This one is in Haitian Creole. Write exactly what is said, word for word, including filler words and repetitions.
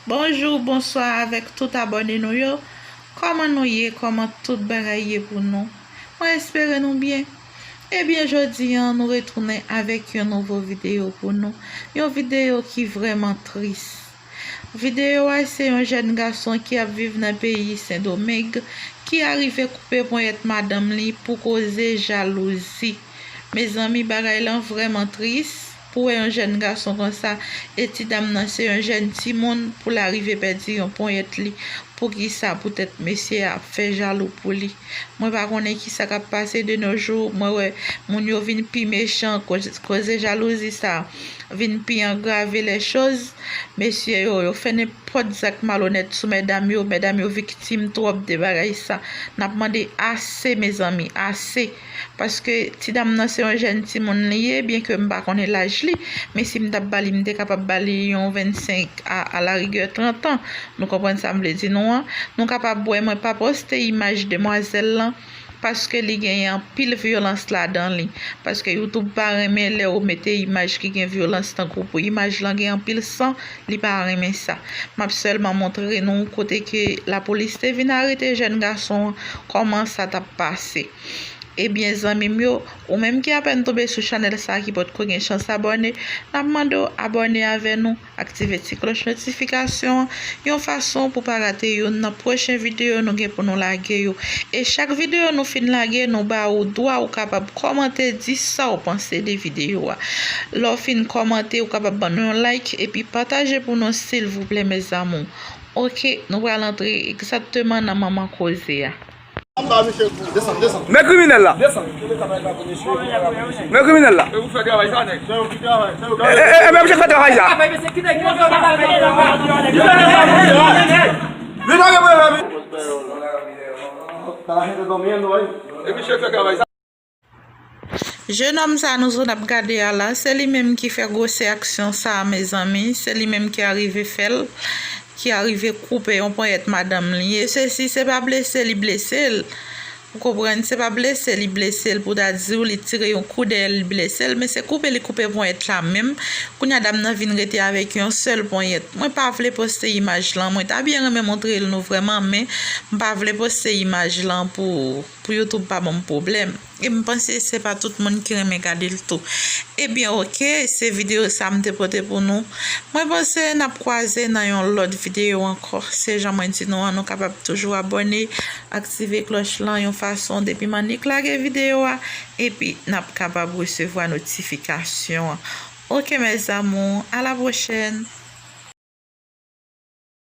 Bonjou, bonswa avèk tout abòne nou yo. Kòman nou ye? Kòman tout bagay ye pou nou? Mwen espere nou byen. Ebyen, jodi a, nou retounen avèk yon nouvo videyo pou nou. Yon videyo ki vrèman tris. Videyo a, se yon jèn gason ki ap viv nan peyi Sendomeng, ki arive koupe ponyèt madanm li pou koze jalouzi. Mezanmi, bagay lan vrèman tris. Pou wè yon jèn gason konsa, e ti dam nan se yon jèn timoun, pou l arive pèdi yon ponyèt li. Poukisa? Poutèt mesye a ap fè jalou pou li. Mwen pa konnen kisa k ap pase de nos jours. Mwen wè moun yo vin pi mechan, koz-, koze jalouzi sa vin pi angrave lè choz. Mesye yo, yo fè nenpòt zak malonèt sou medam yo. Medam yo viktim twòp de bagay sa. N ap mande ase, mezanmi, ase. Paske ti dam nan se yon jèn timoun li ye, byenke m pa konnen laj li, men si m t ap ba li, m te kapab ba li yon vennsenk a, a la rigè trant an. Nou konprann sa m vle di nou an? Nou kapab wè mwen pa poste imaj demwazèl lan, paske li genyen anpil vyolans ladan li. Paske YouTube pa renmen lè ou mete imaj ki gen vyolans, tankou pou imaj lan gen anpil san, li pa renmen sa. M ap sèlman montre nou kote ke lapolis te vin arete jèn gason an, kòman sa t ap pase. Ebyen, zanmi m yo, ou menm ki apèn tonbe sou chanèl sa a, ki potko gen chans abòne, n ap mande w abòne avè nou, aktive ti klòch notifikasyon an, yon fason pou pa rate youn nan pwochen videyo nou gen pou nou lage yo. E chak videyo nou fin lage, nou ba ou dwa ou kapab kòmante, di sa w panse de videyo a. Lè w fin kòmante, ou kapab ban nou yon like epi pataje pou nou, silvouplè, mes amours. Oke, nou pral antre egzakteman nan manman koze a. Men kriminèl la. Men kriminèl la. E, e, e, men misye fè travay sa. E misye fè travay sa. Jenòm sa nou sot ap gade a la, se li menm ki fè gwosè aksyon sa a, mezanmi. Se li menm ki arive fè l, ki arive koupe yon ponyèt madanm li. E sesi, se pa blese li blese l. Ou konprann? Se pa blese li blese l pou ta di w li tire yon kou dèyè l, li blese l, men se koupe li koupe ponyèt la menm. Kounye a dam nan vin rete avèk yon sèl ponyèt. Mwen pa vle poste imaj lan, mwen ta byen renmen montre l nou vrèman, men m pa vle poste imaj lan pou, pou YouTube pa ban m pwoblèm. E m panse se pa tout moun ki renmen gade l tou. Ebyen, oke, se videyo sa m te pote pou nou. Mwen panse n ap kwaze nan yon lòt videyo ankò. Se jan mwen di nou an, nou kapab toujou abòne, aktive klòch lan yon fason depi m annik lage videyo a, epi n ap kapab resevwa notifikasyon an. Oke, mes amours, à la prochaine!